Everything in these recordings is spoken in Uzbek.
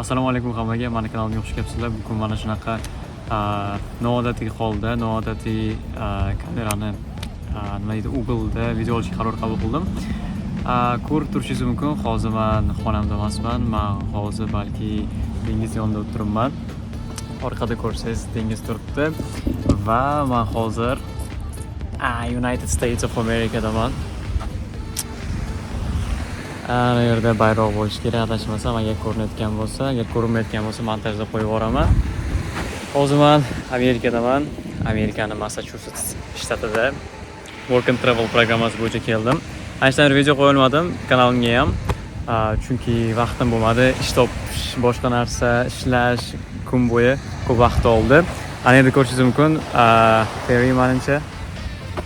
Assalomu alaykum hammaga, mani kanalimga xush kelibsizlar. Bugun mana shunaqa noodatiy holda, noodatiy kamerani nima deydi, угол da video olishga qaror qabul qildim. Ko'rib turishingiz mumkin, hozir man xonamda emasman. Man hozir balki dengiz yonida o'tiribman. Orqada ko'rsangiz, dengiz turibdi va man hozir United States of Americadaman. Ana yerda bayroq bo'lishi kerak, adashmasam, agar ko'rinayotgan bo'lsa, agar ko'rinmayotgan bo'lsa, montajda qo'yib yuboraman. Hozir man Amerikadaman. Amerikani Massachusets shtatida Work and Travel programmasi bo'yicha keldim. Anchadan beri video qo'ya olmadim kanalimga ham. Chunki vaqtim bo'lmadi. Ish topish, boshqa narsa, ishlash kun bo'yi ko'p vaqt oldi. Ana yerda ko'rishingiz mumkin, ferry, manimcha,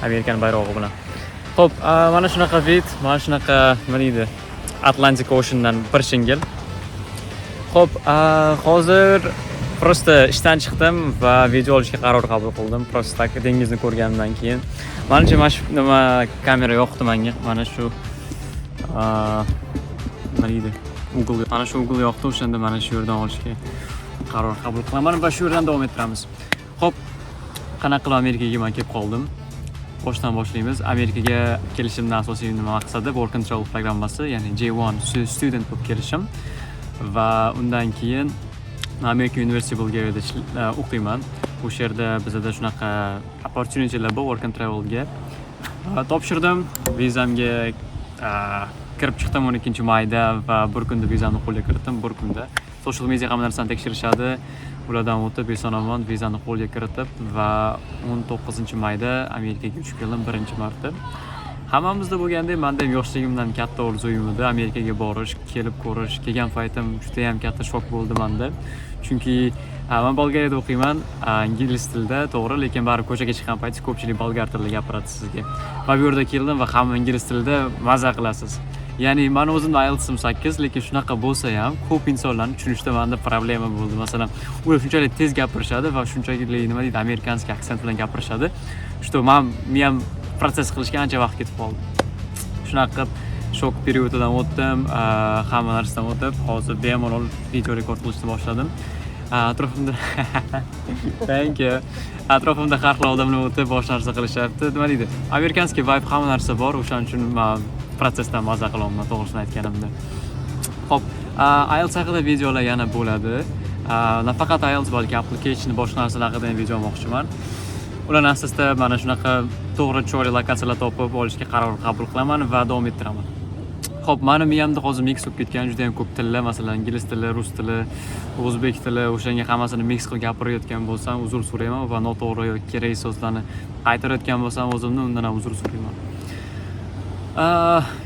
Amerikani bayrog'i bilan. Xo'p, mana shunaqa вид, mana shunaqa, nima deydi, Atlantic Ocean'dan bir shingil. Xo'p, hozir просто ishdan chiqdim va video olishga qaror qabul qildim. Просто так, dengizni ko'rganimdan keyin. Manimcha, mana shu nima kamera yoqdi menga. Mana shu nima deydi, угол, mana shu угол yoqdi, o'shanda mana shu yerdan olishga qaror qabul qilaman va shu yerdan davom ettiramiz. Xo'p, qanaqa qilib Amerikaga man kelib qoldim? Boshdan boshlaymiz. Amerikaga kelishimdan asosiy nima maqsadi Work and Travel programmasi, ya'ni J1 student bo'lib kelishim va undan keyin American University Bulgariada o'qiyman. O'sha yerda bizada shunaqa opportunitylar bor Work and Travelga. Va topshirdim, vizamga kirib chiqdim 12 mayda va bir kunda vizamni qo'lga kiritdim, bir kunda. Social media, hamma narsani tekshirishadi. Ulardan o'tib, eson omon vizani qo'lga kiritib va 19 mayda Amerikaga uchib keldim birinchi marta. Hammamizda bo'lgandek, manda ham yoshligimdan katta orzuyim edi Amerikaga borish, kelib ko'rish. Kelgan paytim judayam katta shok bo'ldi manda, chunki man Bolgariyada o'qiyman, ingliz tilida, to'g'ri, lekin baribir ko'chaga chiqqan paytingiz ko'pchilik bolgar tilida gapiradi sizga. Va bu yerda keldim va hamma ingliz tilida, maza qilasiz. Ya'ni mani o'zimni IELTSim 8, lekin shunaqa bo'lsa ham ko'p insonlarni tushunishda manda problema bo'ldi. Masalan, ular shunchalik tez gapirishadi va shunchalik, nima deydi, американский aksent bilan gapirishadi, что man miyam процесс qilishga ancha vaqt ketib qoldi. Shunaqa qilib shok periodidan o'tdim, hamma narsadan o'tib, hozir bemalol video rekord qilishni boshladim. Atrofimda, thank you, atrofimda har xil odamlar o'tib, boshqa narsa qilishyapti, nima deydi, американский vibe, hamma narsa bor. O'shaning uchun man protsessdan maza qilyapman, to'g'risini aytganimda. Ho'p, IELTS haqida videolar yana bo'ladi. Nafaqat IELTS, balki application, boshqa narsalar haqida ham video olmoqchiman. Ularni asosida mana shunaqa to'g'ri, chiroyli lokatsiyalar topib olishga qaror qabul qilaman va davom ettiraman. Ho'p, mani miyamda hozir mix bo'lib ketgan juda yam ko'p tillar, masalan, ingliz tili, rus tili, o'zbek tili. O'shanga hammasini mix qilib gapirayotgan bo'lsam, uzr so'rayman va noto'g'ri yoki kerak so'zlarni qaytarayotgan bo'lsam o'zimni, undan ham uzr so'rayman.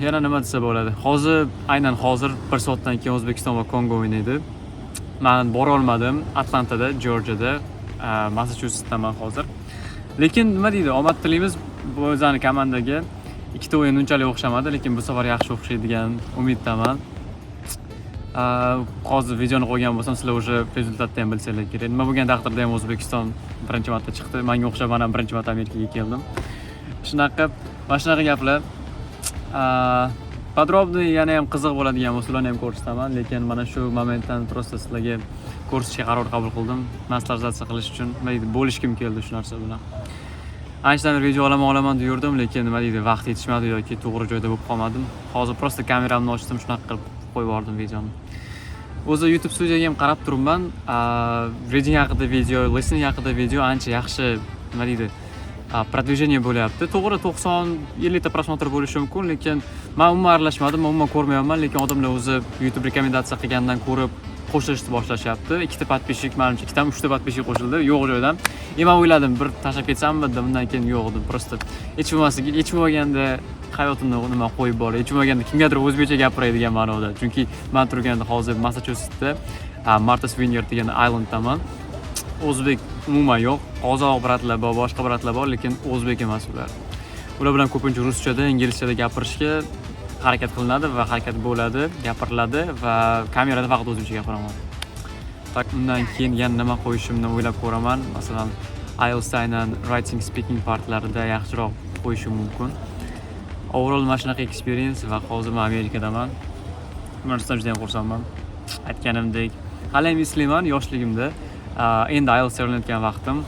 Yana nima desa bo'ladi? Hozir, aynan hozir, bir soatdan keyin O'zbekiston va Kongo o'ynaydi. Man borolmadim. Atlantada, Jorjiyada, Massachusetsdaman hozir, lekin, nima deydi, omad tilaymiz bu o'zani komandaga. Ikkita o'yin unchalik o'xshamadi, lekin bu safar yaxshi o'xshaydigan umiddaman. Hozir videoni qo'ygan bo'lsam, sizlar уже результат ni ham bilsanglar kerak. Nima bo'lgan taqdirda ham O'zbekiston birinchi marta chiqdi. Manga o'xshab, man ham birinchi marta Amerikaga keldim. Shunaqa qilib, mana shunaqa gaplar. Подробный yana ham qiziq bo'ladigan bo'lsa, ularni ham ko'rsataman, lekin mana shu momentdan просто sizlarga ko'rsatishga qaror qabul qildim, наслаждаться qilish uchun, nima deydi, bo'lishgim keldi shu narsa bilan. Anchadan beri video olaman, olaman deb yurdim, lekin, nima deydi, vaqt yetishmadi yoki to'g'ri joyda bo'lib qolmadim. Hozir просто kameramni ochdim, shunaqa qilib qo'yib yubordim videoni. O'zi YouTube studiyaga ham qarab turibman. Reading haqida video, listening haqida video ancha yaxshi, nima deydi, продвижение bo'lyapti. To'g'ri, 90, 50 ta просмотр bo'lishi mumkin, lekin man umuman aralashmadim, man umuman ko'rmayapman, lekin odamlar o'zi YouTube rekomendatsiya qilgandan ko'rib qo'shilishni boshlashyapti. Ikkita подписчик, manimcha, ikkitami, uchta подписчик qo'shildi yo'q joydan. И man o'yladim, bir tashlab ketsammi dedim, undan keyin yo'q dedim. Просто hech bo'lmasa, hech bo'lmaganda hayotimni nima qo'yib boray, hech bo'lmaganda kimgadir o'zbekcha gapiray degan ma'noda. Chunki man turganda hozir Massachusetsda, Martha's Vineyard degan islanddaman. O'zbek umuman yo'q. Qozoq брат lar bor, boshqa брат lar bor, lekin o'zbek emas ular. Ular bilan ko'pincha ruschada, inglizchada gapirishga harakat qilinadi va harakat bo'ladi, gapiriladi va kamerada faqat o'zbekcha gapiraman. Так, undan keyin yana nima qo'yishimni o'ylab ko'raman. Masalan, IELTS aynan writing, speaking partlarida yaxshiroq qo'yishim mumkin. Overall mana shunaqa experience va hozir man Amerikadaman. Bu narsadan juda ham xursandman. Aytganimdek. Hali ham eslayman, yoshligimda, endi IELTS tayyorlanayotgan vaqtim,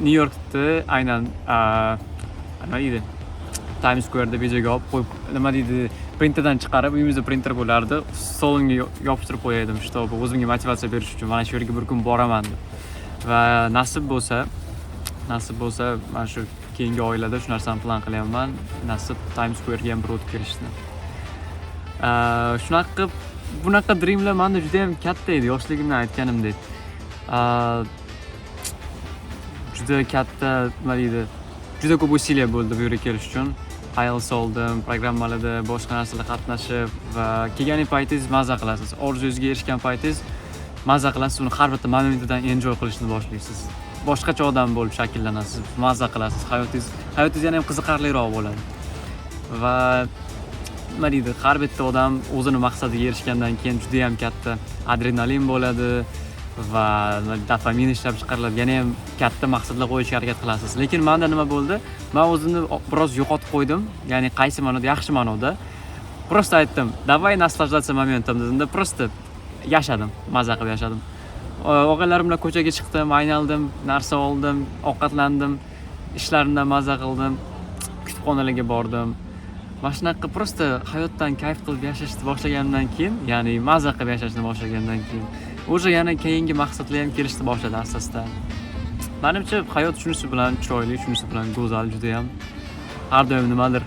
Nyu Yorkda aynan nima deydi, Times Square'da videoga olib qo'yib, nima deydi, printerdan chiqarib, uyimizda printer bo'lardi, stolimga yopishtirib qo'yardim, чтобы o'zimga motivatsiya berish uchun, mana shu yerga bir kun boraman deb. Va nasib bo'lsa, nasib bo'lsa, mana shu keyingi oylarda shu narsani plan qilyapman, nasib, Times Square'ga ham bir o'tib kelishni. Shunaqa qilib, bunaqa dreamlar manda juda yam katta edi yoshligimdan, aytganimdek. Juda katta, nima deydi, juda ko'p усилия bo'ldi bu yerga kelish uchun. IELTS oldim, programmalarda, boshqa narsalar qatnashib. Va kelgan paytingiz maza qilasiz, orzuyingizga erishgan paytingiz maza qilasiz, uni har bitta momentidan enjoy qilishni boshlaysiz, boshqacha odam bo'lib shakllanasiz, maza qilasiz, hayotingiz yana ham qiziqarliroq bo'ladi. Va nima deydi, har bitta odam o'zini maqsadiga erishgandan keyin juda yam katta adrenalin bo'ladi va dopamin ishlab chiqariladi, yana ham katta maqsadlar qo'yishga harakat qilasiz. Lekin manda nima bo'ldi, man o'zimni biroz yo'qotib qo'ydim, ya'ni qaysi ma'noda, yaxshi ma'noda. Просто aytdim: "Давай наслаждаться моментом", dedimda, просто yashadim, maza qilib yashadim. Og'aylarim bilan ko'chaga chiqdim, aylandim, narsa oldim, ovqatlandim, ishlarimdan maza qildim, kutubxonalarga bordim. Mana shunaqa просто hayotdan kayf qilib yashashni boshlaganimdan keyin, ya'ni maza qilib yashashni boshlagandan keyin, уже yana keyingi maqsadlar ham kelishni boshladi asta asta. Manimcha, hayot shunisi bilan chiroyli, shunisi bilan go'zal judayam. Har doim nimadir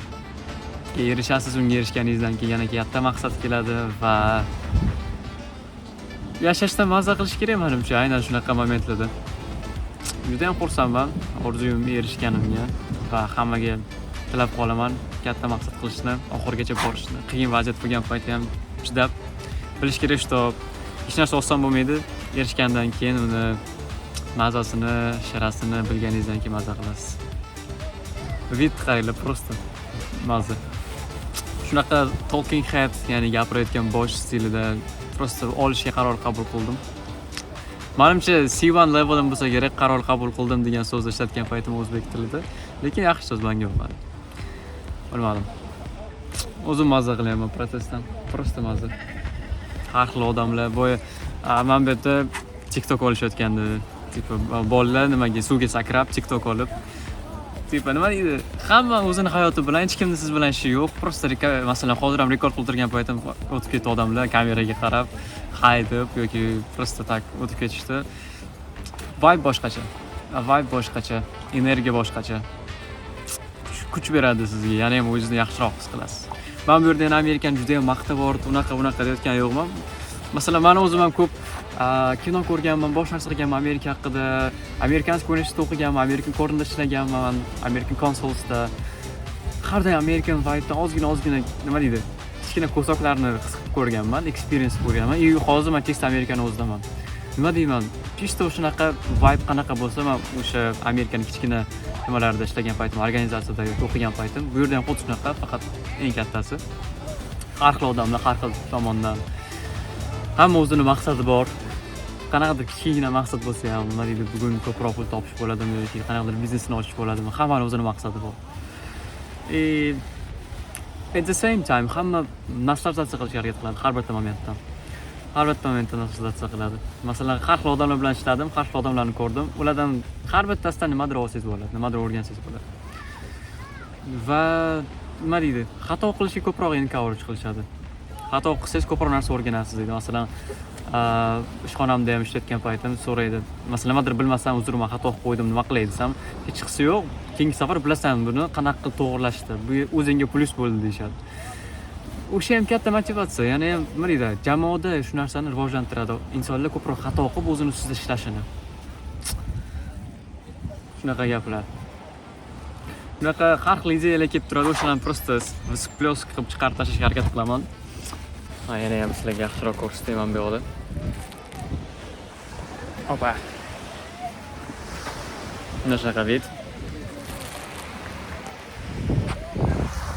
erishasiz, unga erishganingizdan keyin yana katta maqsad keladi va yashashdan maza qilish kerak, manimcha, aynan shunaqa momentlarda. Judayam xursandman orzuyimga erishganimga va hammaga tilab qolaman katta maqsad qilishni, oxirigacha borishni, qiyin vaziyat bo'lgan paytda ham chidab bilish kerak, что hech narsa oson bo'lmaydi. Erishgandan keyin uni mazasini, shirasini bilganingizdan keyin maza qilasiz. Вид qaranglar, просто maza. Shunaqa talking head, ya'ni gapirayotgan bosh stilida просто olishga qaror qabul qildim. Manimcha, C1 levelim bo'lsa kerak, "qaror qabul qildim" degan so'zni ishlatgan paytim o'zbek tilida. Lekin yaxshi so'z, manga yoqmadi, bilmadim, o'zim mazza qilyapman protsessdan, просто mazza. Har xil odamlar boya mana bu yerda TikTok olishayotgandi, типа bolalar nimaga suvga sakrab TikTok olib, типа nima deydi, hamma o'zini hayoti bilan, hech kimni siz bilan ishi yo'q. Просто masalan, hozir ham rekord qilib turgan paytim o'tib ketdi odamlar, kameraga qarab hay deb yoki просто так o'tib ketishdi. Vibe boshqacha, vibe boshqacha, energiya boshqacha, kuch beradi sizga, yana ham o'zingizni yaxshiroq his qilasiz. Man bu yerda yana Amerikani juda yam maqtab yubordi, unaqa bunaqa deyotgan yo'qman. Masalan, mani o'zim ham ko'p kino ko'rganman, boshqa narsa qilganman Amerika haqida, американский universitetda o'qiganman, American Cornerda ishlaganman, American Consulsda. Har doim American vibedan ozgina ozgina, nima deydi, kichkina кусок larni his qilib ko'rganman, experience qilib ko'rganman. И hozir man чисто Amerikani o'zidaman, nima deyman, чисто shunaqa vibe qanaqa bo'lsa, man o'sha Amerikani kichkina nimalarda ishlagan paytim, organizatsiyada yoki o'qigan paytim, bu yerda ham xuddi shunaqa, faqat eng kattasi. Har xil odamlar, har xil tomondan, hamma o'zini maqsadi bor, qanaqadir kichkina maqsad bo'lsa ham, nima deydi, bugun ko'proq pul topish bo'ladimi yoki qanaqadir biznesini ochish bo'ladimi, hammani o'zini maqsadi bor. И at the same time hamma наслаждаться qilishga harakat qiladi har bitta momentdan, har bitta momentda наслаждаться qiladi. Masalan, har xil odamlar bilan ishladim, har xil odamlarni ko'rdim, ulardan har bittasidan nimadir olsangiz bo'ladi, nimadir o'rgansangiz bo'ladi. Va nima deydi, xato qilishga ko'proq encourage qilishadi, xato qilsangiz, ko'proq narsa o'rganasiz deydi. Masalan, ishxonamda ham ishlayotgan paytim so'raydi, masalan, nimadir bilmasam, "Uzr, man xato qilib qo'ydim, nima qilay?" desam, "Hechqisi yo'q, keyingi safar bilasan buni qanaqa qilib to'g'irlashni, bu o'zingga plyus bo'ldi", deyishadi. O'sha ham katta motivatsiya, yana ham, nima deydi, jamoada shu narsani rivojlantiradi, insonlar ko'proq xato qilib o'zini ustida ishlashini. Shunaqa gaplar, shunaqa har xil ideyalar kelib turadi, o'shalarni просто всплеск qilib chiqarib tashlashga harakat qilaman. Ha, yana ham sizlarga yaxshiroq ko'rsatayman bu yoqda. Opa, mana shunaqa вид,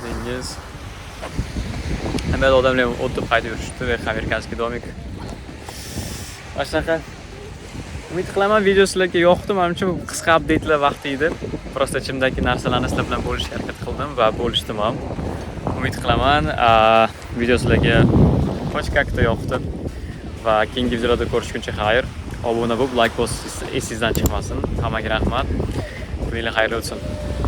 dengiz. Hamma yoqda odamlar ham o'tib qaytib yurishibdi. Американский домик. Mana shunaqa. Umid qilaman, video sizlarga yoqdi. Manimcha, bu qisqa updatelar vaqti edi. Просто ichimdagi narsalarni sizlar bilan bo'lishga harakat qildim va bo'lishdim ham. Umid qilaman, video sizlarga хоть как-то yoqdi. Va keyingi videolarda ko'rishguncha xayr. Obuna bo'lib, layk bosish esingizdan chiqmasin. Hammaga rahmat. Kuninglar xayrli o'tsin.